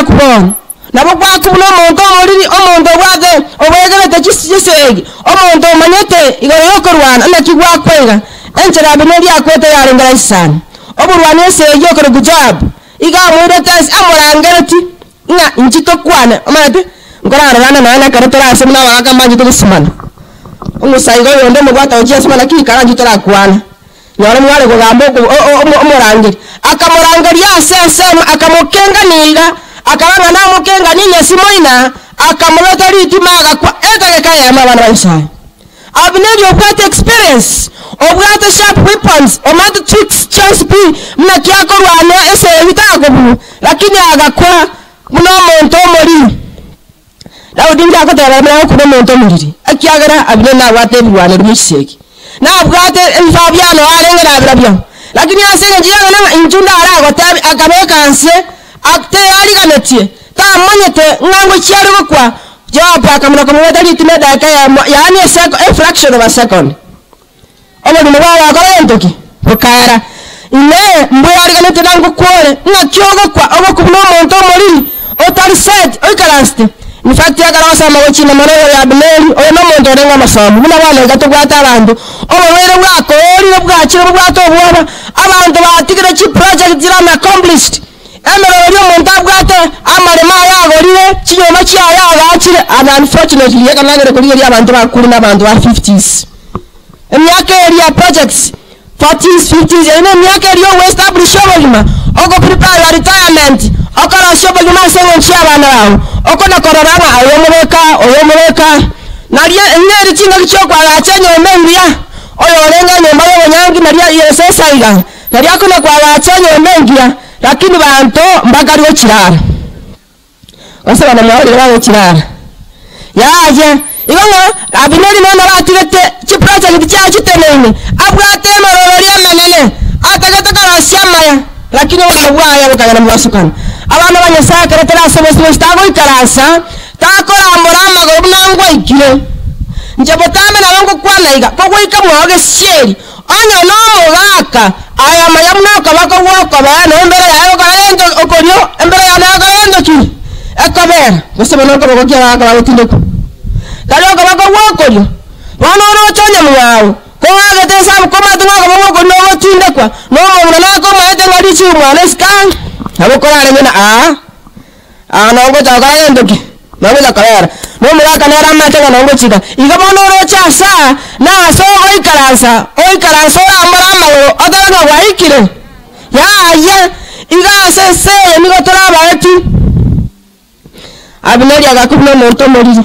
Gwakwa bono. Nabo gwakwa buna omonto omoriri, omonto obwate obwegerete chisegi, omonto omanyete igoro y'okorwana. Naki gwakwa iga? Enchera Abineri akwete yarenge rahisi sana. Oborwani esegi okorokwa Joabu iga amoirete ase amorangereti ng'a inchi tokwane. Omanyete, nkorarorane nonya nekero tore ase buna abagaka mbanchete gosimana. Omosaiga oyonde omobwate gochia ase naki ikara inchi torakwane. Nyora mware kogamba omorangeri. Akamorangeria ase ensemo, akamokengania iga, akaba ng'a namokenganie enyasi moina, akamobeta ritima agakwa etageka eyemo abana ba Nyasae. Abineri obwate experience, obwate sharp weapons, omanyete tricks chionsi pi buna ki akorwana esegi takobua, lakini agakwa buna omonto omoriri. Daudi inche agoteba buna agokuna omonto omoriri, ekiagera Abineri nabwate ebirwanero bie chisegi, nabwate ebifaa biane arenge nabirobio. Lakini ase engencho y'ang'ana ng'a inchuo ndaragotebi, akabeka nse, teyariganetie, tamanyete ng'a ngochia are gokwa. Joabu akamanya komobeta ritimo edaika eyemo, yaani eseko, a fraction of a second. Obogima bwao bwakora gento ki? Bokaera. Inee! Mbweyariganetie na ngokwore? Ng'aki ogokwa ogokwa buna omonto omoriri, otari set, oikaransete? In fact, ekero ogosoma gochina mono igoro ya Abineri, oyo nomonto orenge omosomu, buna bono iga tobwate abanto, oborwaire bwakoorire bwachire bobwate obwoba, abanto batigire chiproject chire unaccomplished, emeroro eria omonto abwate, amaremo aye agorire, chinyomba chiaye agachire, and unfortunately, ekero nagende korigereria abanto bakure na abanto ba fifties. Emiaka eria ya projects, forties, fifties, eyio nemiaka eria ogoestablisha obogima, ogoprepare your retirement, okorosia obogima ase eng'encho y'abana bao, okona korora ng'a oyo omobeka, oyo omobeka, nario eyio neri chingaki chiokoagacha enyomba engiya, oyo orenge enyomba y'obonyangi nario yesesa iga, nario akona koagacha enyomba engiya, lakini banto mbakari gochirara. Gose bana mwaorire bagochirara. Yaya, igo ng'a Abineri nonya batigete chiproject chiaye chiteneine, abwate emeroberi emenene, atagete korosia amaya, lakini obogima bwaye bokagenda mobasukano. Abana ba Nyasae ekero tore ase obosio bwaito tagoikaransa, takorambora amagoro buna ngwaikire. Inche botambe nabo ngokwana iga, kogoika mwao gesieri, Onye nomogaka, aya amaya buna okoboko gw'okobee, na embere yaye gokora gento okorio, embere yane gokora gento ki? Ekobera. Gose bono okoboko ki abagaka bagotindekwa? Tari okoboko gw'okorio. Bono oroche onye mwao, koagete esabu komanyete ng'a okoboko gw'okorio nogotindekwa, na omong'ina nakomaete ng'a richibu mwane isiko ang'e, nabo korarenge na aa. Aa nongocha gokora gento ki? Nongocha korera. Na omogaka nere amache ng'a nongochika. Igo bono oroche ase aa, na ase ogoikaransa, oikaranse orambore amagoro, otebe ng'a gwaikire. Yaya, igo ase ense eye nigo tore abaeti. Abineri agakwa buna omonto omoriri.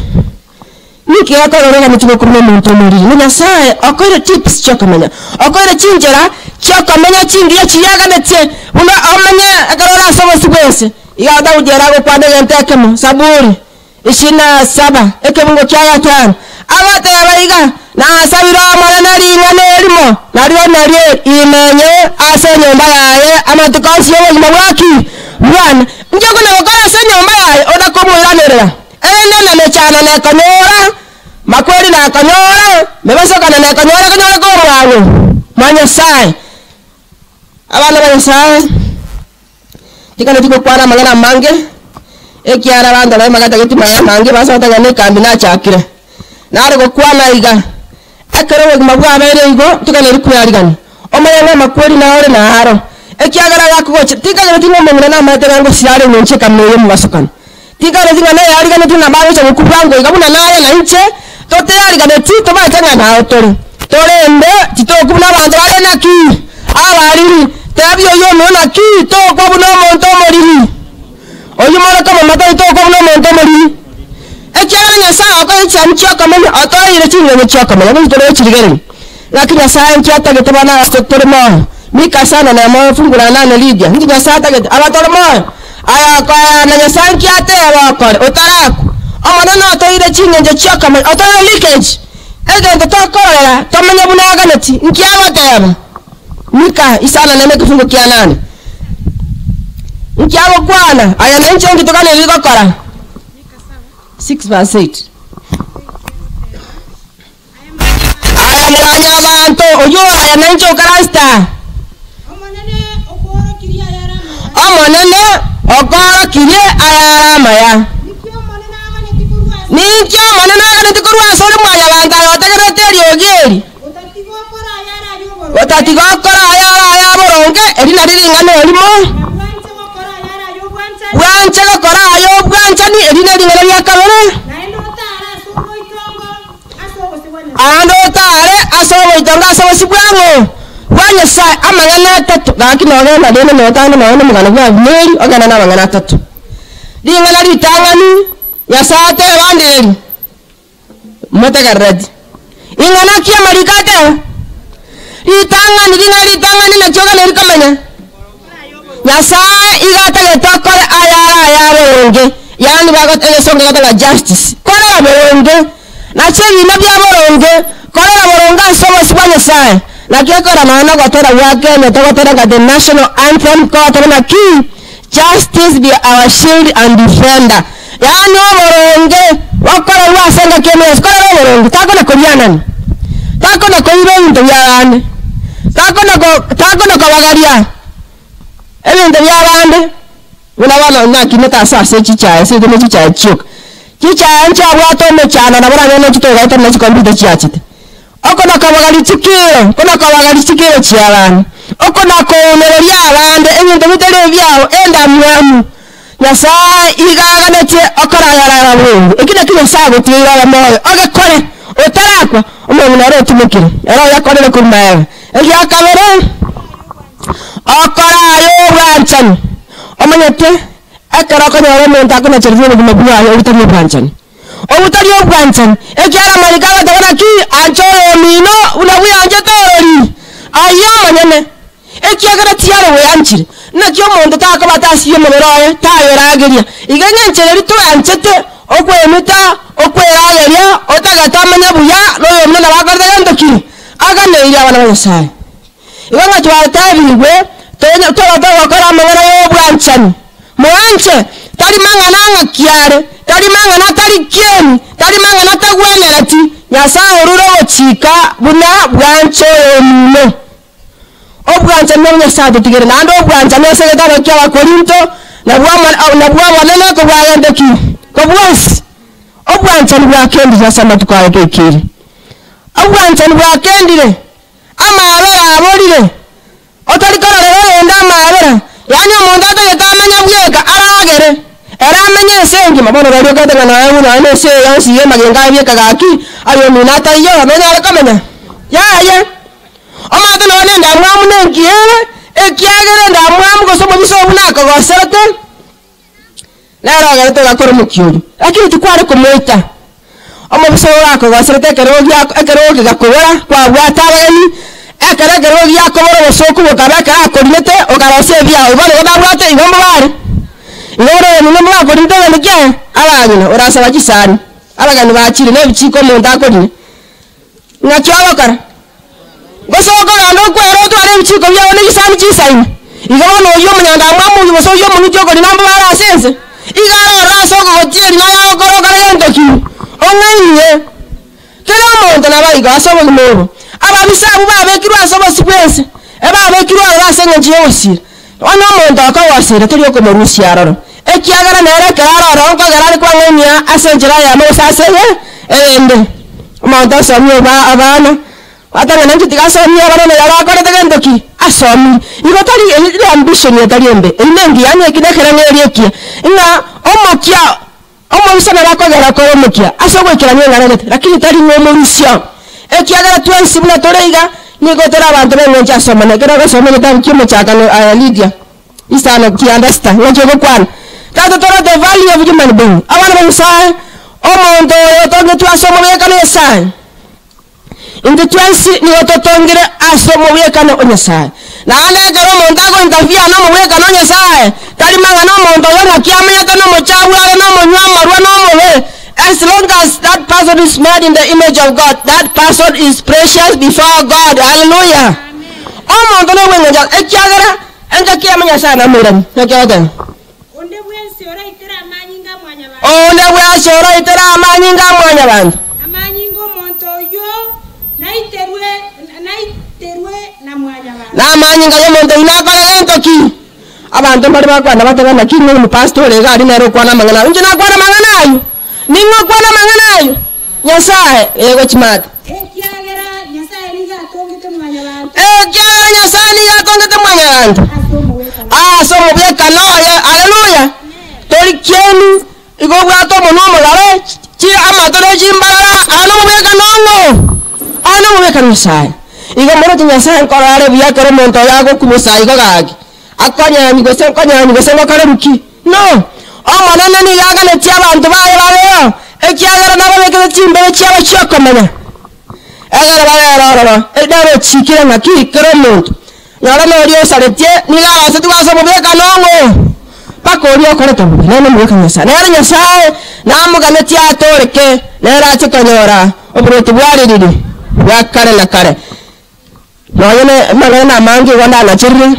Ninki gekorora oganeti gokuruma omonto omoriri? Na Nyasae okoire tips chi'okomenya, okoire chinchera chi'okomenya chingiya chiria aganetie buna omenye ekero ore ase obosio bw'ense. Iga Daudi ere agokwana egento ekemo, Zaburi 27, ekebungo kia gatano, agoteba iga, Nasabire Omonene ring'ana erimo, nario nario eri, imenye ase enyomba yaye amatuko onsi y'obogima bwa ki? Bwane. Inki okona gokora ase enyomba yaye otakomoiranerera? Enene mechando nekonyora, makweri nakonyora, mebasokano nekonyora ekonyore komwabo mwa Nyasae. Abana ba Nyasae, tiganeti gokwana amang'ana amange, ekiagera abanto baye magatageti mang'ana amange, basabete ng'a nekambi nachakire. Nare gokwana iga, ekero obogima bwabeire igo, toganeiri kwearigania, omanye ng'a amakweri nao ore naro, ekiagera gakogochia, tinkagereti ng'a omong'ina namaete ng'a ngosira are eng'encho ekamina eye omobasokano. Tinkagereti ng'a neyariganetie ng'a mbagocha gokwa bwango iga buna naye na inche toteyariganeti tomaete ng'a nao tore. Torende titokwa buna abanto bare naki? Abariri, tebia oyio omino naki tokwa buna omonto omoriri. Oyio more komomata titokwa buna omonto omoriri. Ekiagera Nyasae okoire chisemi chi'okomenya, otoeire ching'encho chi'okomenya, ninki tore gochirigereria? Naki Nyasae inki atagete bono ase tore moyo? Mika sana na moyo fungu la nane Lydia, inki Nyasae atagete aba tore moyo? Aya okoeana Nyasae inki ateba okore otarakwa? Omonene otoeire ching'encho chi'okomenya, otoeire leakage, egento tokororera tomenye buna aganeti, inki agoteba? Mika isano nemo ekefungo kia nane. Inki agokwana? Aya nainche inki toganeiri gokora? 6 verse 8. Aya mwanyabanto, oyio aya nainche okarasita. Omonene Okoorokirie ayare amaya. Ninki Omonene aganetie korwa asore mwanyabanto aye otegererete eriogi eri? Gotatiga okora ayare aya boronge, eri nario ring'ana erimo. Bwanche gokora aya obwanchani, eri nering'ana ria kabere. Aande otaare ase oboitongo ase obosio bwang'o? Bwa Nyasae. Amang'ana atato, gaki nogenda rende notange nonya nomogano bwa Abineri, ogende namang'ana atato. Ring'ana ritang'ani, Nyasae ateba nderi, motegerereti. Ing'ana ki amariko ateba? Ritang'ani, ring'ana ritang'ani naki oganeiri komenya? Nyasae iga atagete okore ayare aya boronge, yaani bagot egesongo egoteba ng'a justice, korera boronge, nache ebina bia boronge, korera boronge ase obosio bwa Nyasae. Naki ekora nonya na ogotera gwa Kenya togotera ng'a the national anthem kogoteba naki? Justice be our shield and defender, yaani oboronge bokorerwe ase engaki ende yonsi, korera oboronge, takona korianani, takona koiba ebinto biabande, takona ko takona kobagaria ebinto biabande, buna bono nakinete ase ase chichae ase ne chichae chioka. Chichae nchiabwate omochando nabo oranyore ne chitogaetana ne chikompiuta chiachete. Oko nakobogoria chikiro, oko nakobogoria chikiro chi'abande, oko nakounereria abande ebinto bitari ebiao, endamwamu. Nyasae iga aganetie okorayarara bwengo. Eki nakio Nyasae agotigeire obe moyo, ogekore, otarakwa, omong'ina ore otimokire, ere oyakorire korwa magega. Egia kabere, okoraya obwanchani. Omanyete, ekero okonyora omonto akonachereria obogima bwaye obotari obwanchani. Obwo tari obwanchani, ekiagera amariko agoteba naki, Ancha oyomino buna bweanchete orori. Ayio omonyene, ekiagera tiare bweanchire. Naki omonto takoba tasirie omobere oye, tayorageria. Iga engencho eria toranchete okwemita, okwerageria, otagete omanye buya, noyomino nabo akorete gento ki? Aganeirie abana ba Nyasae. Igo ng'a twatebigwe tonya toba togokora amang'ana y'obwanchani. Mwanche, tari mang'ana ang'aki are, tari mang'ana atari kieni, tari mang'ana atagwenereti. Nyasae orure ogochika buna bwanche oyomino. Obwanchani nobwo Nyasae atotigere, naende obwanchani ase egetabu kia Abakorinto nabwo nabwo obonene kobua gento ki? Kobua onsi. Obwanchani bwakendire ase amatuko aya toikire. Obwanchani bwakendire. Amaabera aborire, otari kororera oyonde amaabera, yaani omonto atagete amanye bweka aragere, ere amenye ense engima. Bono rirorio okete ng'a nonya buna nonya ense eye yonsi iga emagenka aye bieka gaki, aye omino ataiyo, nonyare komenya? Yaya. Omanyete nonya na endamwamu nengiya ere, ekiagera endamwamu gose omobisa oo buna akogoserete, Nere ogerete ogakora omokia oyio, lakini tikware komoita. Omobisa oyo orakogoserete ekerogo giako, ekerogo kegakobora, kwabwate abageni, ekero ekerogo giakobora obosooku bokaba ekero akorinete, okarosia ebiao. Bono igo nabwate, igo mbobare. Igo bono oyomino mborakorinete egento kiaye, abang'ina, orasaba chisani, abageni bachire, na ebichiko omonto akorina. Ng'aki ogokora? Gose okogenda okwere otware ebichiko biao ne chisani chisaine? Igo bono oyio omonyandamwamu oyio gose oyio omong'iti okorina mbobare ase ense, igo arorore ase okogotieri naye agokora okore gento ki? Ong'ainie. Kera omonto naboigo ase obogima obo. Ababisa abwo babekirwe ase obosio bw'ense, ebabekirwe aroro ase engencho y'ogosira. Onye omonto akogosire tori okomorusia aroro, ekiagera nere ekero are ororo nkogera are kwang'ainia ase enchera eyemo gose ase eye eyende. Omonto osomie oba abana, gwateba ng'a inche tiga asomie abana noyo abakorete gento ki? Asomire. Igo tari eri ambition etari embe, eyio nengiya onye eki nekereng'ererio ekiya, ng'a omokia Omoisa naro akogera okore omokia ase ogoikerania eng'ana gete, lakini tari ng'a omorusia oo. Ekiagera twensi buna tore iga, nigo tore abanto b'engencho ase Omonene. Ekero ogosoma egetabu ki'omochakano aya Lydia, isano kianda sita, ng'aki ogokwana? Tata tore the value of human being, abana ba Nyasae, omonto oyo otongetwe ase omobwekano o Nyasae. Intwe twensi nigo totongire ase omogwekano o Nyasae. Naende ekero omonto agointafia nomogwekano o Nyasae, tari mang'ana omonto oyo ng'aki amenyete nomochabu are nomonywa amarwa na omobe. As long as that person is made in the image of God, that person is precious before God. Hallelujah. Omonto nobw'engencho ekiagera engaki eyemo Nyasae namoiranie. Naki agoteba? Onde bwensi oraitere amanyinga a mwanyabanto. Onde bwensi oraitere amanyinga a mwanyabanto. Amanyinga 'omonto oyio naiterwe, naiterwe na mwanyabanto. Na amanyinga y'omonto oyio nakore gento ki? Abanto mbare bakwana batebe naki ng'a omopastor ore iga aria nere okwana amang'ana ayio. Inche nakwana amang'ana ayio? Ning'o okwana amang'ana ayio? Nyasae, ee gochimata. Ekiagera Nyasae nigo atongete mwanyabanto. Ekiagera Nyasae nigo atongete mwanyabanto. Ase omogwekano. Ase omogwekano oye. Haleluya! Tori kieni, igo obwate omonwa omogare, chi amato ne chimbarara, aya nomogwekano ong'o? Aya nomogwekano Nyasae. Igo moroche Nyasae nkorora are buya ekero omonto oyo agokubusa igo gaki, akonyenyi gose nkonyenyi gose ngokoreru ki? No. Omonene nigo aganetie abanto baye babeo, ekiagera nababekete chimbebe chiabo chi'okomenya, egere babere ororo. Erinde arochiikire ng'aki kera omonto, noro noria osaretie, nigo arosetigwe ase omobwekano ong'o, mpaka oria okorete bobe, nere nomobwekano Nyasae. Nere Nyasae namoganetie atooreke, nere ache konyora oboruoti bwa ririri bwa kare na kare. Nonya ne amang'ana namange igo ndanacherire,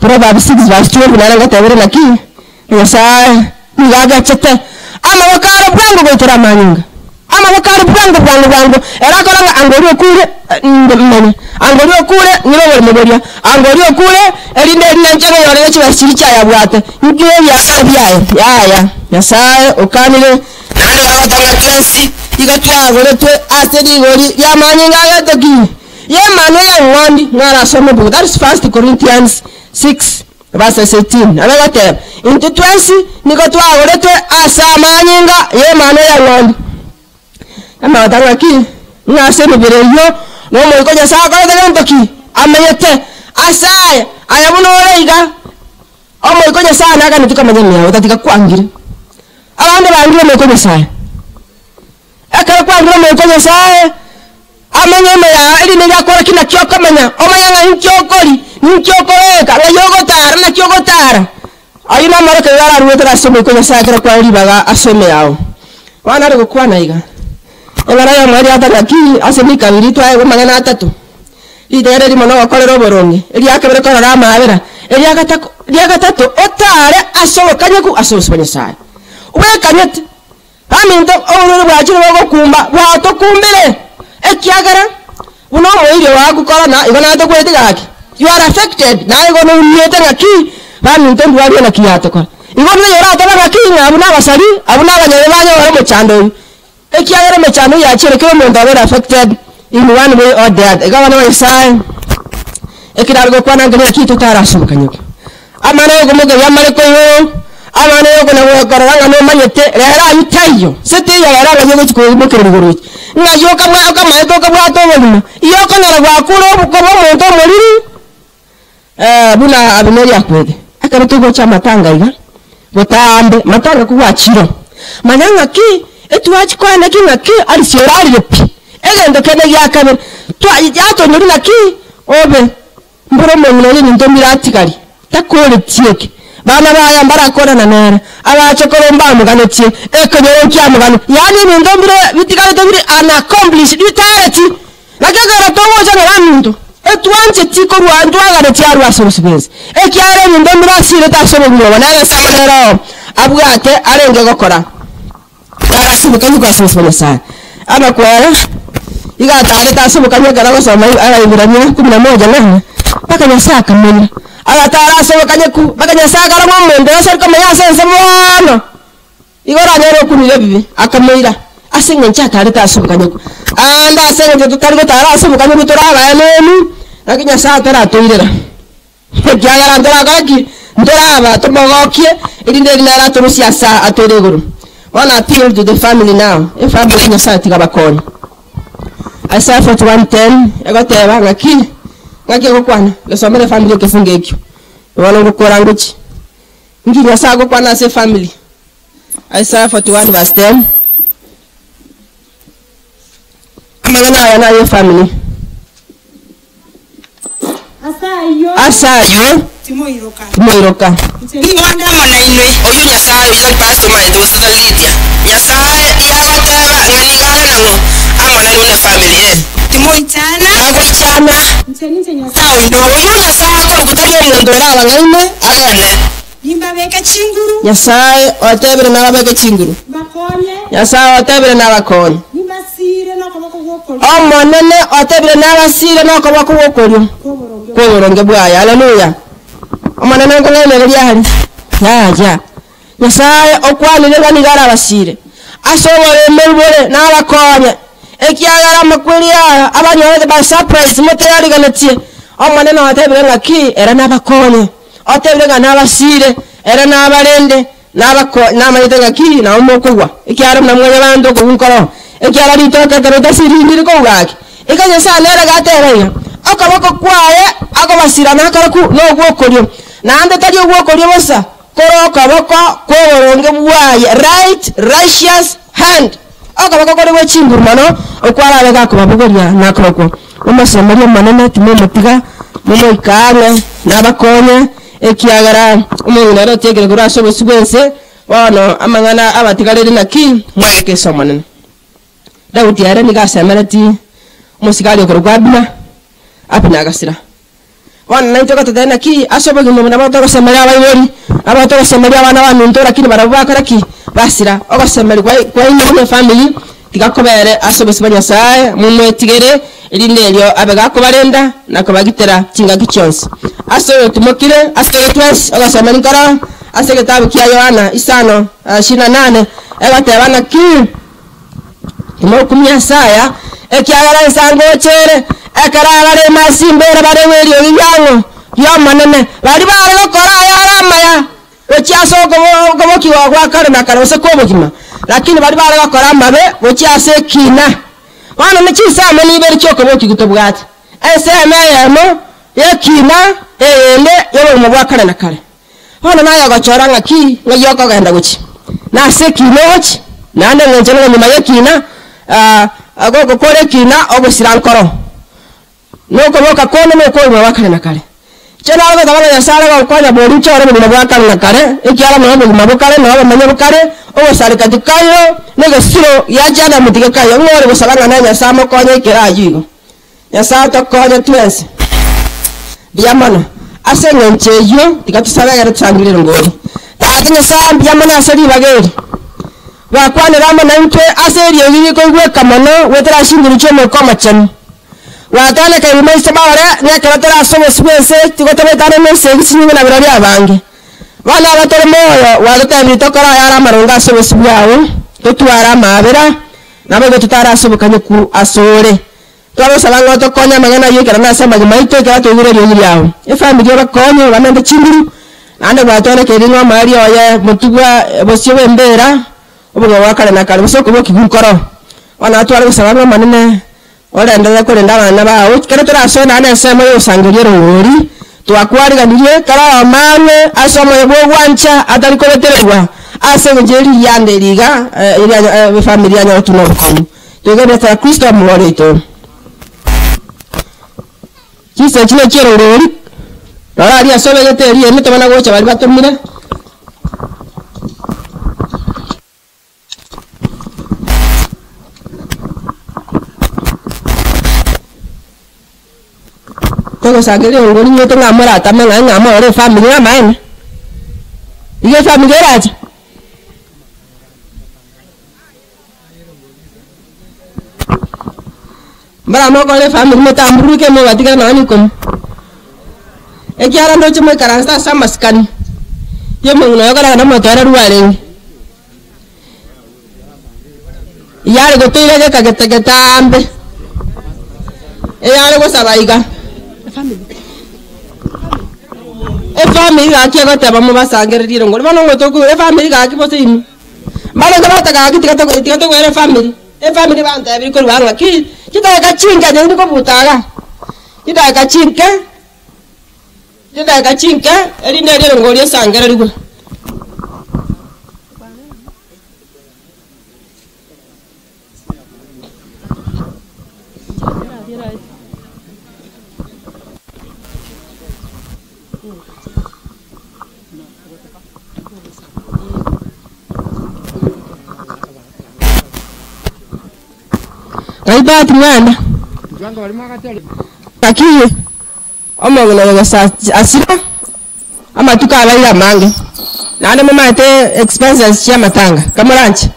Proverbs 6 verse 12 nere ngotebire naki, Nyasae nigo agechete amaboko are bwango goitera amanyinga, amaboko are bwango bwango bwango, ere akore ng'a anga oria okure mmenye, anga oria okure ng'ire oboremo boria, anga oria okure erinde erinde inche ng'enyorere chibesa chiria chiayabwate, nkire ebiasara biaye, yaya, Nyasae okanire naende bagoteba ng'a twensi igo twagoretwe ase rigori ri'amanyinga ageto ki? Y'emanwa y'eng'ondi ng'a arasome buya. That is First Corinthians 6 verses 18. Nabo egoteba, Intwe twensi nigo twagoretwe ase amanyinga y'emanwa y'eng'ondi. Amagata ng'aki? Ng'a ase emebere eyio n'Omoika o Nyasae akorete gento ki? Amenyete. Ase aya, aya buna ore iga, Omoika o Nyasae naganetie komenya ime yao, otatiga kwangire. Abande bangire Omoika o Nyasae. Ekero kwangire Omoika o Nyasae, amenye ime yao, erinde riakworokia naki okomenya, omanye ng'a inki okori, ninki okoeka, ng'ai ogotara, naki ogotara. Ayio namorokererio araruetere ase Omoika o Nyasae ekero kwae ribaga ase ime yao. Bono are gokwana iga, Eng'ana y'omoerio yatari ng'aki ase emika ebere twaegwe amang'ana atato, Ritang'ani erimo nogokorera oboronge, eria kabere korora amaabera, eria gatako ria gatato otare ase obokanyeku ase obosio bwa Nyasae. Bwekanyete. Baminto, oborwaire bwachire bogokumba bwatokumbire, ekiagera buna omoerio oaku korona igo natokwete gaki, you are affected, naye igo noumiete ng'aki, baminto ndwarie naki yatokora. Igo noyo oratebe ng'aki ng'a abwo nabasari, abwo nabanyabibe banyore omochando oyio, ekiagera emechando eyio yachire kera omonto abeire affected in one way or the other. Igo abana ba Nyasaye, ekero are gokwana nkeria naki totarasubokanyigwa. Amang'ana y'okomokeria amareko igoro, amang'ana y'okona-gokorora ng'a nomanyete, rero ayio taiyo, se teiyo rero ng'ai ogochia koimokereria igoro echi, ng'ai okabwa okamaete okabwata obogima, iyo okonyora gwakure obo koba omonto omoriri buna Abineri akwete. Ekero togocha amatanga iga, botambe, matanga kogwachire, manya ng'aki, etwachi koenda ki ng'aki arisia orarire pi, egento kende gia kabere, twa yatonyori naki, obe. Mbore omong'ina oye ebinto mbiratigarie, takoretie eke. Bana baye mbarakorana nere, abachokoro mbamoganetie, ekenyoro nkiamogane. Yaani ebinto mbire bitigarete bire unaccomplished, bitareti. Naki ekero togocha ng'a baminto, etwancheti korwa ntwaganetie arwe ase obosio bw'ense, ekiagera ebinto mbire asirete ase obogima obo, nere ase amang'ana ere oo abwate arenge gokora. Ase obokanywa ase obosio bwa Nyasae. Amakwera igo ataarete ase obokanywa ekero agosoma Abaibirania kumi na moja nane, mpaka Nyasae akamoira. Agataara ase obokanyeku, mpaka Nyasae akarora ng'a omonto oyo ase komenya ase ense bono, igo oranyore okunire ebibe, akamoira ase eng'encho ataarete ase obokanyeku. Aande ase eng'encho totari gotaara ase obokanyeku tore abaenenu, naki Nyasae ataratoirera. Ekiagera ntorakore ki? Ntoraba tomogokie, erinde eri nere atorusie ase atoire igoro. Bono appeal to the family now, efamily ya Nyasaye tiga bakonye. Isaiah 41:10 egoteba ng'aki? Ng'aki egokwana? Gesomere efamily ekefungo ekio. Bono ngokora ngochie. Nki Nyasaye agokwana ase efamily? Isaiah 41 verse 10. Amang'ana aya naye efamily. Ase ayio, Ase ayio timoiroka. timoiroka. Inche nigo Nigo ande amo nainwe, oyio Nyasae oyio tari pastor omaete gose tari Lydia. Nyasae yagoteba ng'a nigo are nang'o amo nainwe ne family eh. Timoichana. Tagoichana. Inche ninche Nyasae oino. Oyio Nyasae akorokwa tari omonto orabang'aine agende. Nimbabeke chinguru. Nyasae otebire nababeke chinguru. Mbakonye. Nyasae otebire nabakonye. Nimbasiire nokoboko gw'okorio. Omonene otebire nabasiire nokoboko gw'okorio Kw'oboronge kw'oboronge bwaye. Haleluya! Omonene nkong'ainereria are? Yaya. Nyasae okwanire ng'a nigo arabasiire ase oboremeu bore nabakonye, ekiagera amakweri aya abanyorete by surprise motayariganetie. Omonene otebire ng'aki ere nabakonye, otebire ng'a nabasiire, ere nabarende, nabako namanyete ng'aki nabo mokogwa, ekiagera buna mwanyabanto okogwa nkoroo, ekiagera ritoke ekero ritasiriri rikogwa gaki. Igo Nyasae nere gateba iga, Okoboko kwaye akobasira nakorokwo nogw'okorio, naende tari ogw'okorio bosa, Kore okoboko kw'oboronge bwaye, right righteous hand, okoboko kore gwe chinguru mono, okwo arabe gakobabogoria nakorokwo. Momosemerie Omonene, timomotiga, momoike ang'e, nabakonye, ekiagera omong'ina ere otiekire korwa ase obosio bw'ense, bono amang'ana abatigareire naki mwabeke ase Omonene. Daudi ere nigo asemeretie omosigari okorokwa Abina, Abina agasira. Bono naintwe gototebia naki ase obogima obo nabo togosemeria abaibori, nabo togosemeria abana baminto lakini barabwo bakora ki? Basira. Ogosemeria kwai kwaino buna efamiri tiga kobere ase obosio bwa Nyasae, momwetigere, erinde erio abe gakobarenda na kobagitera chingaki chionsi. Ase oyotimokire ase tore twensi ogosemeria nkoro ase egetabu kia Yohana isano ishirini na nane egoteba naki. Timokumia ase aya, ekiagera ensa ngocha ere, ekero abaremi ase imbeera bareng'we eriogi riang'o ri'Omonene, baria bare gokora ayare amaya gochia ase okobokigwa gwa kare na kare gose kw'obogima, lakini baria bare gokora amabe gochia ase ekiina. Bono ne chinsemo nibere chi'okobokigwa tobwate, ensemo eyemo y'ekiina, eyende y'obogima bwa kare na kare. Bono naye ogochora ng'aki ng'ai okogenda gochia, na ase ekiina ogochia, naende eng'encho nigo nyuma y'ekiina gogokora ekiina ogosira nkoro, na okoboka konde na okwobogima bwa kare na kare. Inche naro goteba ng'a Nyasae are gokonya boria nchore obogima bwa kare na kare, ekiagera noo obogima bokare, noo obomenyo bokare, ogosareka tikaiyo, na egesuro gia chiadamu tigekaiyo. Ng'o ore gosaba ng'a ne Nyasae amokonye ekero ayio igo? Nyasae otokonye twensi. Mbuya mono. Ase engencho eyio, tiga tosabe egere tosangire erongori. Tata Nyasae, mbuya mono ase ribaga eri. Gwakwanire amo naintwe ase eriogi rikoigweka mono goetera ase chinguru chi'Omoika Omochenu. Gwatoaneka maiso marore, ng'a ekero tore ase obosio bw'ense, tigo togoetana nesegi chinyinge na birori abange. Bono aba tore moyo, gwatotebirie tokore ayare amaronge ase obosio bwao, totware amaabera, Naboigo totare ase obokanyeku asore. Twagosaba ng'a otokonye amang'ana ayio ekero nase amagima aito ekero twaigure eriogi riao. Efamiri obakonye obamente chinguru, naende gwatwerekeire ng'a omoerio oye motubwa bosio bw'embeera, obogima bwa kare na kare, gose okobokigwa nkoro. Bono natware gosaba ng'a Omonene orenderere korenda abana bao, ekero torasoe naende ensemo y'ogosangereria erongori, Twakwariganirie kera oyomo ang'e ase omoyo bw'ogwancha atari kobetererwa ase engencho ye ririanda eri iga efamiri yanyoretwe nobokong'u. Twegenderete Kristo omogori oito. Chinsa echi nechi'erongori, rora aria ase obegete eria ime tobana gocha baria batomire. Togosangereria erongori nigo ng'a moratame ng'a ng'a morore efamiri namaene, igo efamiri erache. Mbora mokore efamiri motamburuke mobatigere nonya na ikomi, ekiagera ndoche moikaranse ase amasikani ya omong'ina oyo okoragenda omotoereru arenge. Eyare gotoira geka gete getambe, eyare gosaba iga. Efamiri gaki egoteba mobasangererie erongori, bono ngotoku efamiri gaki bose inwe. Mbarenge bataka gaki tiga togo tiga togoera efamiri, efamiri bantebirie korwa ng'aki, chidakika chinke onye ndi kobuta igaa, chidakika chinke. Chidakika chinke, erinde erio erongori esangererigwe. Ngai Bahati mwana, naki Omong'ina oyo gose asire amatuko abaire amange, naende momanyete expenses chi'amatanga, kamoranche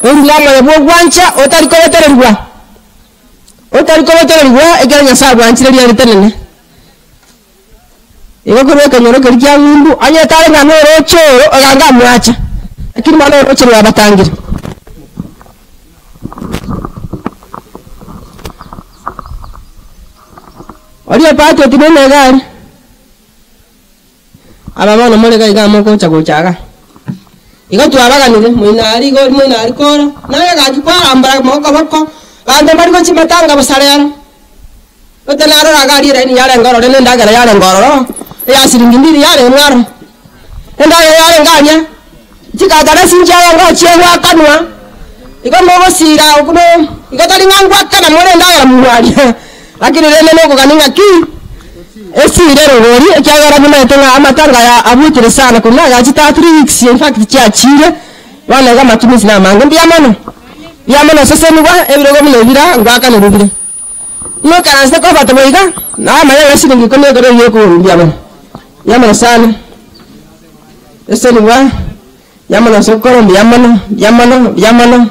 orure omoyo bw'ogwancha otari kobetererigwa, otari kobetererigwa ekero Nyasae abwanchire riaritenene. Igo korwa ekenyoro keria kia ng'umbu, onye tare ng'a norooche oro, oganga amwacha, lakini bono orooche rwabatangire. Oria opati otinene iga aria, aba bono more iga iga mogocha gocha igaa. Igo twabaganire, moino aria iga oria moino aria kora, naye gaki kwarambora mokoboko, abanto mbari gochia matanga bosa rero. Gose narora iga aria eraini yarenge ororo na endagera yarenge ororo, eya siringi mbiri yarenge aro. Endagera yarenge aria, chikatarasi nchiarenge oo chigoakanwa, igo mogosira okwo no igo tari ng'a ngoakana more endagera mwaria, lakini rende nokogania ng'aki, esire rogori ekiagera nimaete ng'a amatanga aya abuchire sana korwa nagachete aa 3 weeks in fact chiachire, bono iga amatumizi namange. Mbuya mono, mbuya mono sesenigwa ebirogo buna ebira ngoakanerwa bire. Moikaranse kobata boiga, na amaya ng'a siringi ikomi ekero eyio ekogorwa mbuya mono. Mbuya mono sana. Esenigwa, mbuya mono ase okora mbuya mono, mbuya mono, mbuya mono,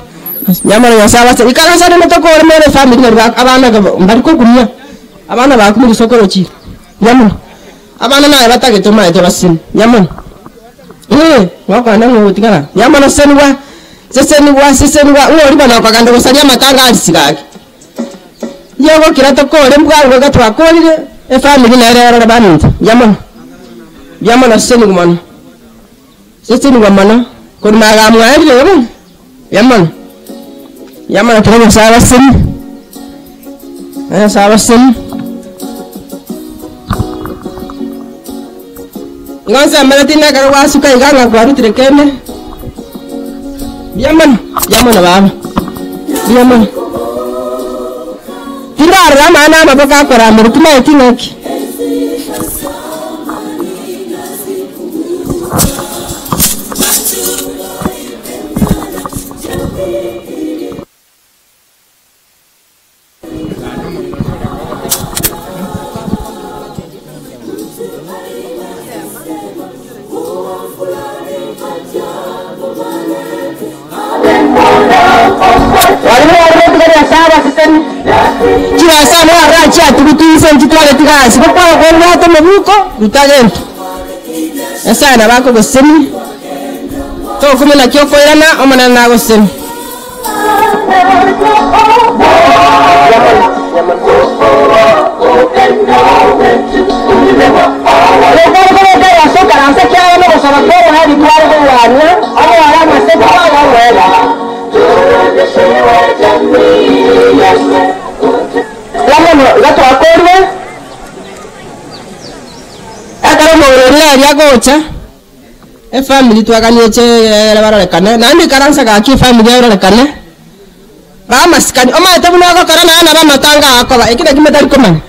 mbuya mono Nyasaye abase. Ikaransa rende tokore more efamiri nari ba abana mbari kokumia, abana bakumire sokoro chire, mbuya mono. Abana naye batagete omaete obasesenie, mbuya mono. Ee, gokwana ng'a ogotigara, mbuya mono sesenigwa, sesenigwa, sesenigwa, ng'a oria bono okogenda gosaria amatanga aria gaki. Riogokira tokore mbwango iga twakorire, efamiri nere erore baminto. Mbuya mono, mbuya mono sesenigwa mono, sesenigwa mono, korwa maega mwaerire iga bono, mbuya mono, mbuya mono tiga Nyasaye abasesenie, tiga Nyasaye abasesenie. Igo nsemeretie na ekero gwasuka iga ng'a kwarutire kende, mbuya mono, mbuya mono baba, mbuya mono. Tindarora amang'ana amaboko akoramera timanyeti ng'aki. Chibesa amo aroro chiatugutwe inse nchitwareti gasi, gokwana kobwate omobuko, ruta gento. Nyasaye nabo akogosesenia, tokumia naki okoirana, Omonene nagosesenie. Ekero omong'ina oria agocha. Efamiri twaganieche egere barorekane, naende ikaransa gaki efamiri erorekane, bamasikani, omanyete buna ogokora naye nabo amatanga agokoba, eki nakio motari komanya.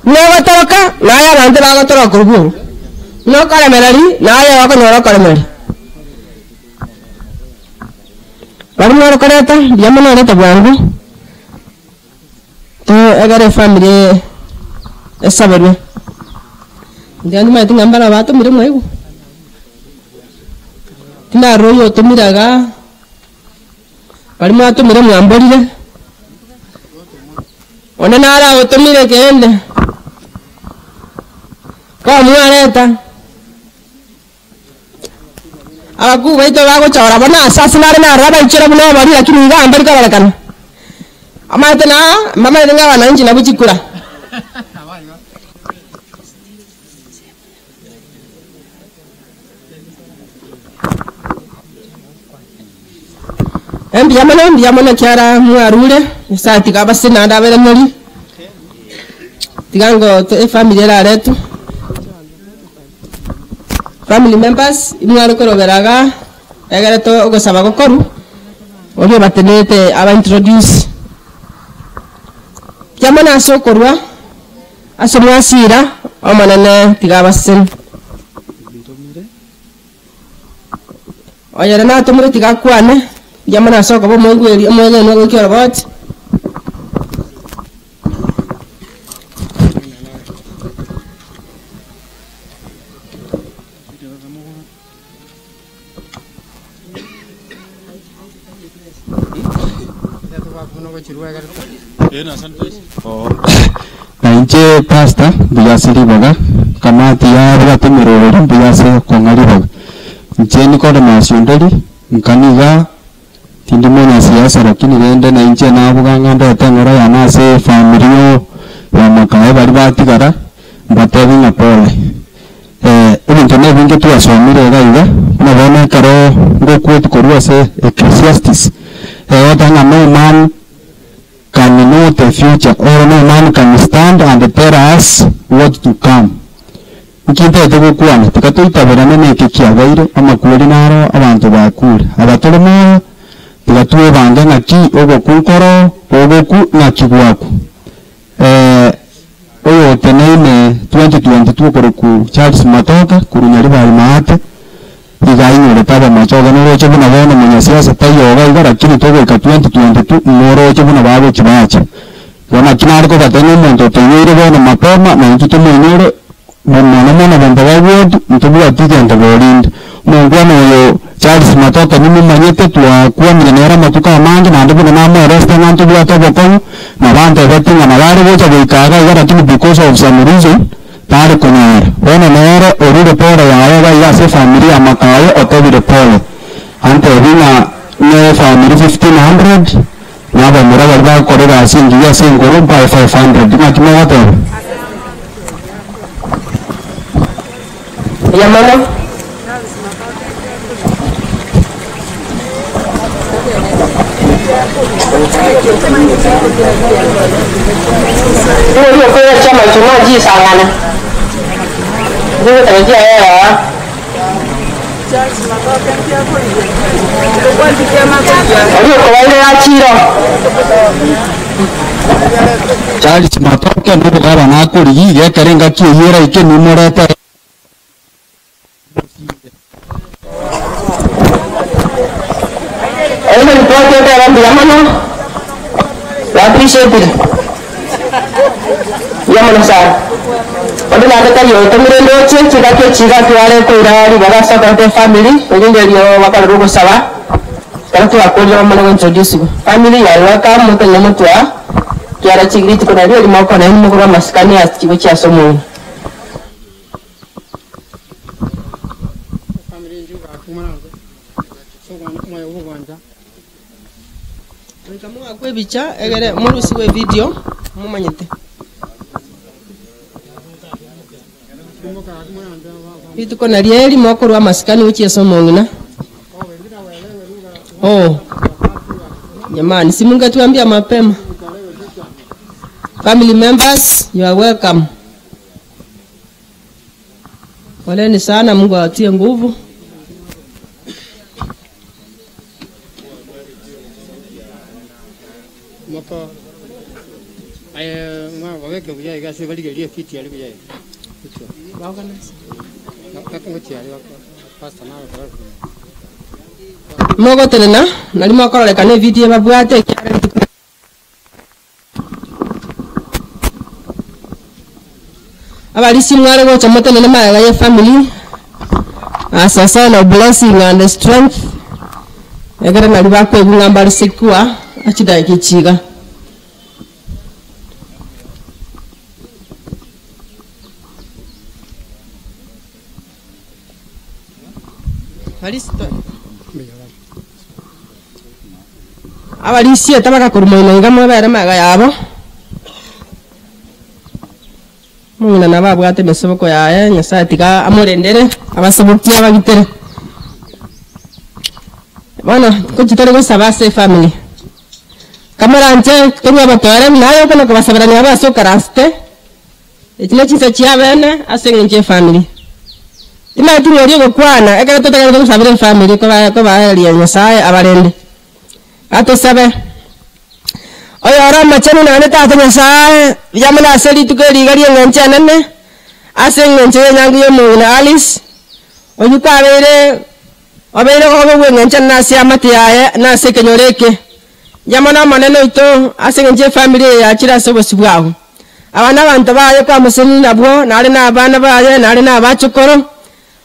Buna ogotoroka, naye abanto bagotoroka korwa bwogo, buna okoremereria, naye okonyora okoremereria. Baria mware koreta, mbuya mono orete bwango, to egere efamiri esaberwe. Inche nimanyete ng'a mbare abatomire mwaigwa, tindarora oywo otomire igaa, baria mwatomire mwamborire, onde nare agotomire kende, kwamwareta. Abakuu baito bagochora bono ase ase nare narora baichore buna obori, lakini igaa mbari kororekana. Omanyete na mbamanyete ng'a abananchi nabwo chikura. Mbuya mono, mbuya mono ekiagera mwarure, Nyasaye tiga abasesenie naende abairanerie, tiga ngo efamiri eraretwe. Family members, imware korobera igaa, egere to ogosaba gokorwa, oria obatenenete aba introduce. Mbuya mono ase okorwa, ase omwasira, Omonene tiga abasesenie. Oyore natomire tiga akwane, mbuya mono ase okoba omoigweri omwegenwa goika oroboti. Na inche pastor, mbuya ase ribaga. Ekamati yabwate emeroberi mbuya ase okong'a ribaga. Inche Nicodemus Onderi, nka niga tindi mwanasiasa lakini rende na inche nabuga ng'a ndete eng'ora yane ase efamiri yo ya Makaye baria batigara, mbatebi ng'a pole. Ebinto nebinge twasomire iga iga, buna bono ekero ngoquote korwa ase Ecclesiastes, egoteba ng'a no man can know the future or no man can stand and tell us what to come. Nki ntagete gokwana? Tiga toitaberane neke kiabeire, amakweri naro abanto bakure. Aba tore moyo, tiga twebange ng'aki ogokwa nkoro, ogokwa ng'aki gwakwa. Oyoteneine 2022 okorokwa Charles Matoke korwa Nyaribari Maate, iga ainyorete abamachoge noroche buna bono monyasiasa taiyo iga iga lakini togoika 2022 moroche buna bagochi bacha. Igo naki nare kobatebia omonto otoinyoire bono mapema na intwe tomoinyore mono mono abanto ba ward ntobwati egento borinde. Omongwana oyo Charles Matoke nimomanyete twakwanire nere amatuko amange naende buna namoeresete ng'a ntobwate obokong'u nabo antebetie ng'a nabo are gocha goika iga iga lakini because of some reason tari konyara. Bono nere orure pole yaye iga iga ase efamiri ya Makaye otebire pole. Antebi ng'a ne efamiri 1500 na abamura baria bagokora egasi engiya ase enkoro mbae 500. Naki mogoteba? Mbuya mono. Nigo riokoira chi'amachuma chisang'ana, chigotaka chiaye Oria okobairera chiiro. Charles Matoke nobogabana akorigia iga ekero engaki eyio eraike nimorete. Oyo ripoti oteba mbuya mono, we appreciate it. Mbuya mono sana. Onde naende tari otomire ndoche chingaki echi iga tware koira ribaga ase okoreta efamiri erinde erio bakorere ogosaba ekero twakorire bamane go introduce family you are welcome motenene motwe aa kiara chi rituko nario erimo okona inwe mokorwa amasikani ase chigochia ase omoino. Goika moakwe ebicha egere morusigwe evidio momanyete. Rituko nario eri mokorwa amasikani gochia ase omong'ina. Oh, jamani, si mungetuambia mapema. Family members, you are welcome. Poleni sana, Mungu awatie nguvu. Moko aye babeke buya iga ase barigererie efiti aria buya iga. Gochia aria pastor naye Mogotenena, nario mokororekana evidio ebabwate ekiagera rituko. Abarisia mware gocha motenene magega ye family as a sign of blessing and strength ekere nari bakoigwa ng'a mbare secure ase chidakika echi iga. Abarisia tabagakorwa moino iga mobere magega yabo. Omong'ina nabo abwate emeseboko yaye, Nyasae tiga amorendere, abasobokie abagitere. Bono ngochia tore gosaba ase efamiri, kamoranche torue obotoereru naye okona kobasaberania abe ase okaransete, echi ne chinsa chia bene ase eng'encho ya efamiri. Timanyeti ng'a oria ogokwana ekero totagerete gosabera efamiri koba kobaeria Nyasaye abarende. Atosabe. Oyore omochenu naende Tata Nyasae, buya mono ase rituko eri iga ri'engencho enene, ase engencho y'enyangi y'omong'ina Alice, oyio kwabeire obeire obe bw'engencho enene ase eamate yaye na ase ekenyoro eke. Mbuya mono Omonene oito ase engencho y'efamiri eye yachire ase obosio bwao. Aba nabanto baye kwamosenire nabwo, nare nabana baye, nare nabachokoro.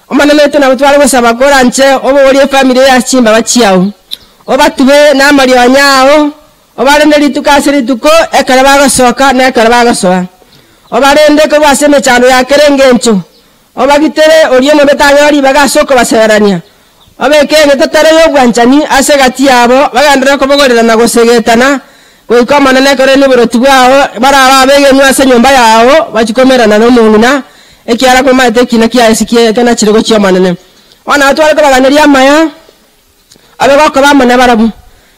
Omonene oito nabo tware gosaba koranche obogorie efamiri eye ase chimbaba chiao, obatube namarionya ao, obarende rituko ase rituko ekero bagosoka na ekero bagosoa. Obarende korwa ase emechando ya kera engencho. Obagitere oria omobe tanyora ribaga ase okobaseberania. Obeke egetatare y'obwanchani ase egati yabo, bagenderere kobogorera na gosegetana, goika Omonene ekorenie oboroti bwao, barabe abegenwa ase enyomba yao, bachie komerana nomong'ina, ekiagera komaete ekina kiaye ase kenachire gochia Omonene. Bono nabo tware kobaganeria amaya, abe gokoba amo nabarabwo.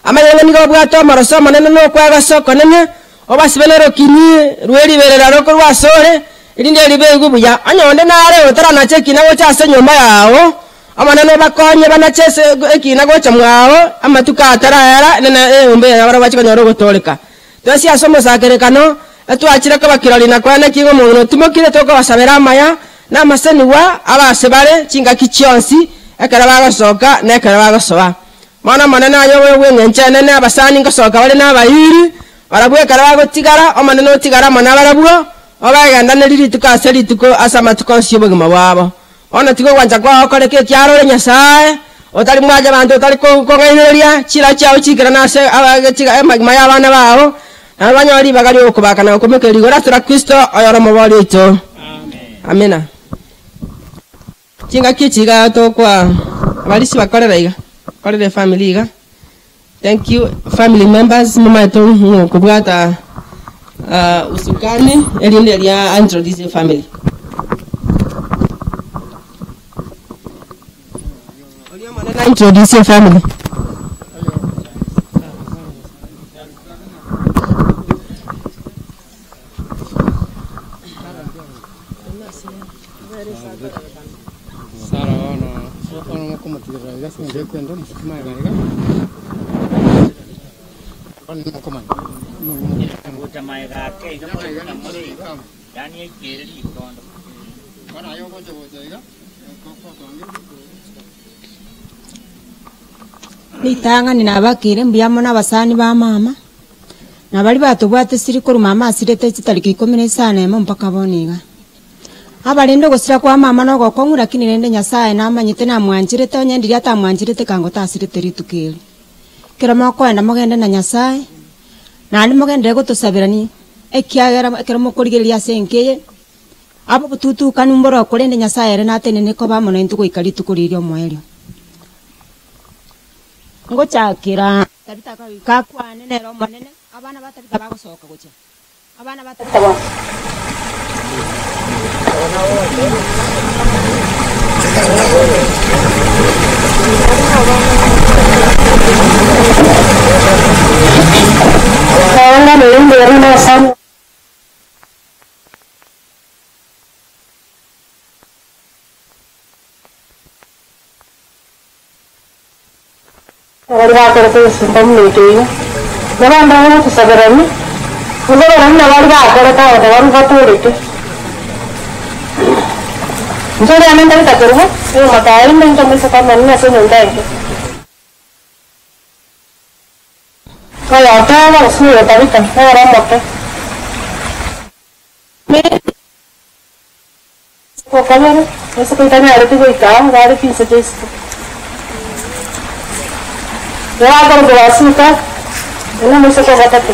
Amanye ng'a nigo obwate omoroso omonene na okwegasa okonene, obasibe norokini rwe riberera rokorwa asore, erinde ribe igwe buya. Onye onde nare otaranacha ekina gocha ase enyomba yao, Omonene obakonye banache ase ekina gocha mwao, amatuko ataraera, nene enyomba eye nabarabwo bache konyora ogotooreka. Twensi ase omosangererekano, etwachire koba kirori na koena ki ng'a omong'ina otimokire tokobasabera amaya na amasenigwa abe ase bare chingaki chionsi, ekero bagosoka na ekero bagosoa. Bono Omonene aye oboyo bw'engencho enene, abasani ngosoka bare nabairi, barabwo ekero bagotigara, Omonene otigare amo nabarabwo, obagendanerie rituko ase rituko ase amatuko onsi y'obogima bwabo. Bono tiga ogwancha kwao koreke ekiagera ore Nyasae, otari mwanyabanto, otari kong'ainereria, chiira chiao chiikerane ase amagima y'abana bao, na banyore ribaga ri'ogokobaka na gokomokeria igoro ase Kristo, oyore Omobooria oito. Amina. Chingaki echi iga tokoa abarisia bakorera iga, bakorera efamily iga. Thank you family members momanyete ng'o kobwata usukani erinde eria introduce efamily. Oria omonene introduce efamily. Sara bono bono mokomotigerera iga ase engencho ekwenda omosukuma iga iga, bono mokomanya. Gocha magega ake iga more buna more iga, yaani aikere ritondo. Bono aye ogocha gocha iga, Ritang'ani nabakeire mbuya mono abasani ba mama, na baria batobwatesiri korwa mama asirete chitariki ikomi na isano emo mpaka bono iga. Abarende ogosira kwa mama nogokong'u lakini rende Nyasaye namanyete namwancherete onye ndiria atamwancherete kango tasirete rituko eri. Ekero mokoenda mogende na Nyasaye, naende mogenderere gotosaberania, ekiagera ekero mokorigereria ase enka eye, Aba obotutukanu mboro, korende Nyasae ere natenene koba amo naintwe goika rituko riria omoerio. Ngochakera Tabita goika akwane nere Omonene, abana ba Tabita bagosoka gochia. Abana ba Tabita bonsi. Baria bakorete egesimba buna ekio iga, na bande bagotosaberania, naende barabwo nabo baria bakorete abanto barabwo batoreke. Inche oria ande ntabete korwa, oyomoto aye inche omoiseke omonene ase enyomba enke. Oyoteeba, gose oyotabita, nere omoke. Okobere, ase koitanyareti goika aa, iga are chinse chia isiko. Iga akorokwa Basuka, oyo nomoiseke o gatato.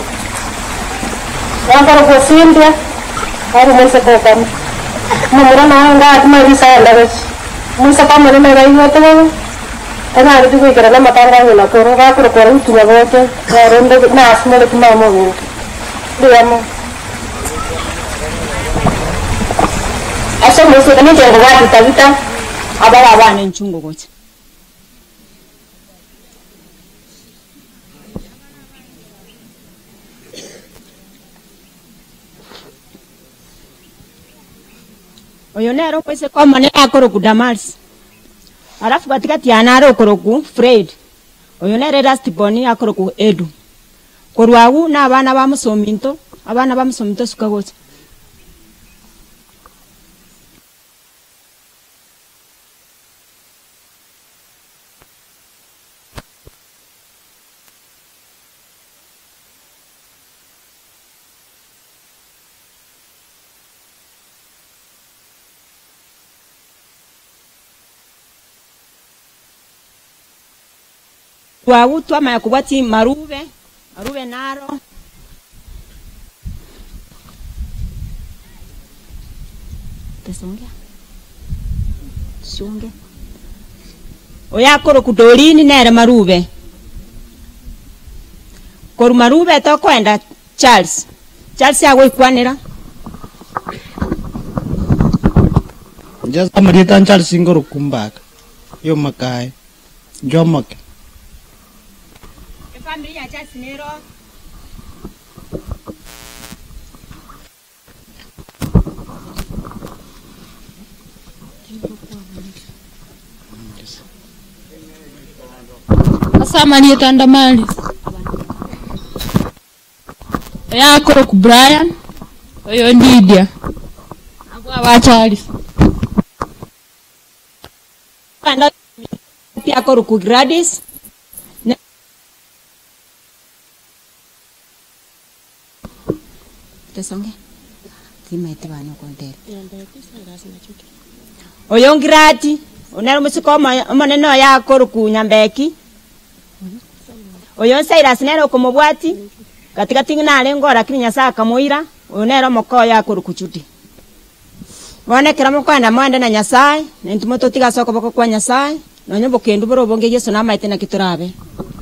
Iga akorokwa Cynthia, are omoiseke o kane. Omomura noyo iga atima risaga ndabeche. Omoiseke omonene iga aigwete bobe, tanyareti goikerana amatanga a ng'ina koro, iga akorokwa Ruth Nyaboke, nere onde nasimoreti mama ominto. Mbuya mono. Ase omoiseke ninche nkobwatia Tabita, abare abana enchungu gocha. Oyo nere omoiseke omonene akorokwa Damaris, alafu gatigati yane are okorokwa Fred, oyo nere last born akorokwa Edu. Korwa agwo nabana ba mosominto, abana ba mosominto suka gocha. Korwa agwo twamanya kobwatia marube, marube naro. Tesongia. Sunge. Oyo akorokwa Doreen nere Marube. Korwa Marube tokoenda Charles. Charles agoikwanera. Inche ase amarieta a Charles nkorokwa Mbaka, y'omakaye, inche omoke. Efamiri ya Charles nero. Ase amarieta Damaris, oyo akorokwa Brian, oyo Lydia, abwo aba Charles. Akorokwa Gladys. Tesonge. Timaete bana okontera. Oyo Ngirati, onere omosike omoyo omonene oyo akorokwa Nyambeki. Oyo Cyrus nere okomobwati, katikati ng'a narenge oo lakini Nyasaye akamoira, oyo nere omoka oye akorokwa Judy. Bono ekero mokoenda moende na Nyasaye, na intwe mototige ase okoboko kwa Nyasaye, nonya obokendu bore obonge Yeso namaete naki torabe.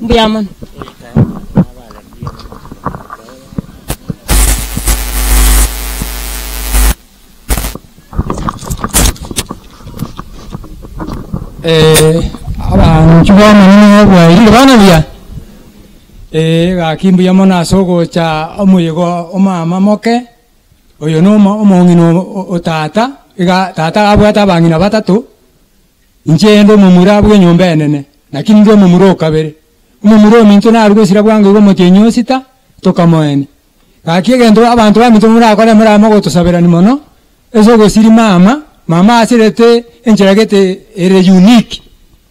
Mbuya mono. Abanchwa b'Omonene bwairire bono buya? Ee, gaki mbuya mono ase ogocha omoyega omama moke. Oyo nomo omong'ina o tata, iga tata abwate abang'ina batato, inche inde omomura bw'enyomba enene, naki ninde omomura o kabere. Omomura ominto narwe gosira bwango iga omotienyi o sita, tokamoenia. Gaki egento abanto baminto morakore morabe mogotosaberani mono, ase ogosiria mama, mama asirete enchera gete ere unique,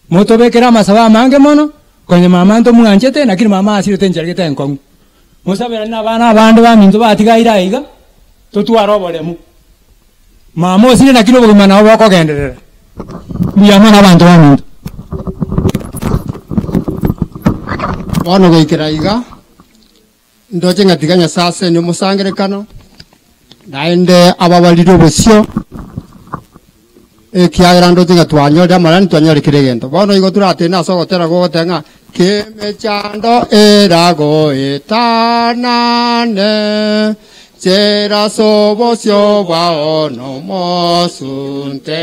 motobekere amasabo amange mono, konya mama ntomwanchete, lakini mama asirete enchera gete enkong'u. Mosaberane nabana abande baminto batigaire aiga, totware oboremu. Mama osire naki nobogima nabo bokogenderera. Mbuya mono abanto baminto. Bono goikera aiga, ndoche ng'a tiga Nyasae asenie omosangererekano, naende ababarire obosio, Ekiagera ndoche ng'a twanyorire amarani, twanyorire kera egento. Bono igo toratene ase ogotera gogoteba ng'a, Kemechando eragoetanane, chera ase obosio bwao nomosunte,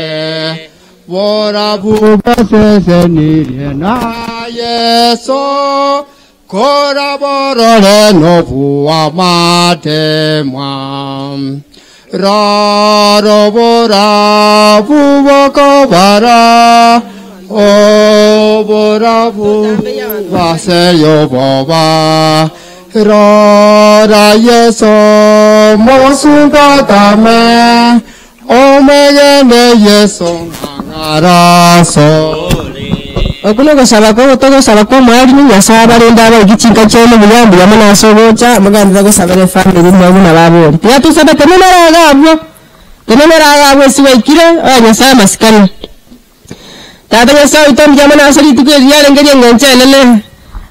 borabu bosesenirie na Yeso, Koraborore nobw'amatemwa, rora oborabu bokobara, oborabu bw'ase y'oboba. Rora Yeso, omosunte otame, Omwegene Yeso ng'ang'araso. Okwo nogosaba kwa togosaba kw'omoerio Nyasae abarende abaiki chinka chiaino buya mbuya mono ase ogocha mogenderere gosabera efamiri mwaye buna babori. Tiga tosabe tenenera iga abwo, tenenera iga abwo ase gwaikire oe Nyasae amasikani. Tata Nyasae oito mbuya mono ase rituko eri riarenge ri'engencho enene,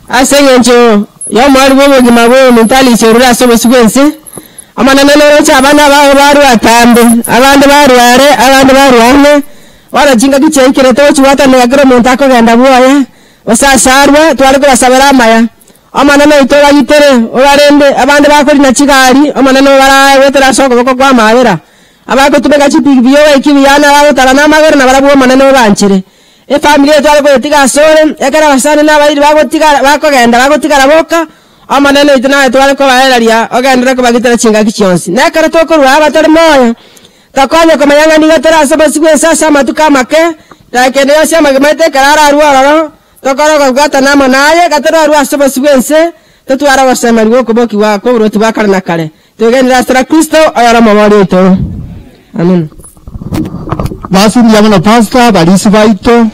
ase engencho y'omoerio bw'obogima bw'omonto Alice orure ase obosio bw'ense. Omonene noroche abana bao barue atambe, abande barue are, abande barue ang'e, bono chingaki chiaikire togochigwatanera kera omonto akogenda bwoye, gose ase arue, tware kobasabera amaya. Omonene oito obagitere, obarende, abande bakorina chigari, Omonene obarae goetera ase okoboko kw'amaabera. Abagotumeka chipigipigi obaike buya na abagotara namagoro nabarabwo Omonene obanchere. Efamiri eye tware koyetiga asore, ekero abasani na abairi bagotigara bakogenda bagotigara boka, Omonene oito naye tware kobaereria ogenderere kobagitera chingaki chionsi. Na ekero tokorua abatari moyo, tokonye komanya ng'a nigo tore ase obosio bw'ense ase amatuko amake, dakika ende yonsi amagima aito ekero ararue ororo, tokore okobwatana amo naye, gatorarue ase obosio bw'ense, totware ogosemeria gw'okobokigwa kw'oboruoti bwa kare na kare. Twegenire ase tore Kristo, oyore Omobori oito. Amina. Basi mbuya mono Pastor, abarisi baito,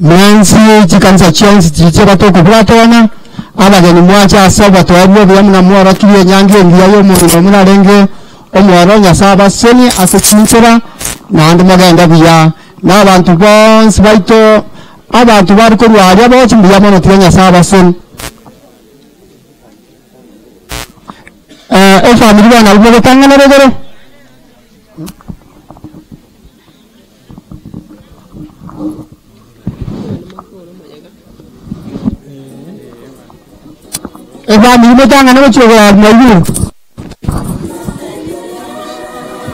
mwensi, chikanisa chionsi chiria chiabatokobwatana, abageni mwache ase obotoereru obuya buna mworokirie enyangi engiya y'omong'ina omuna arenge omworo, Nyasae abasenie ase chinchera, naende mogende buya. Na abanto bonsi baito, abanto bare korwa aria bonsi mbuya mono tiga Nyasae abasenie. Efamiri bono nabwo mogotang'anera igoro. Efamiri motang'ane gochia oborari mwaigure.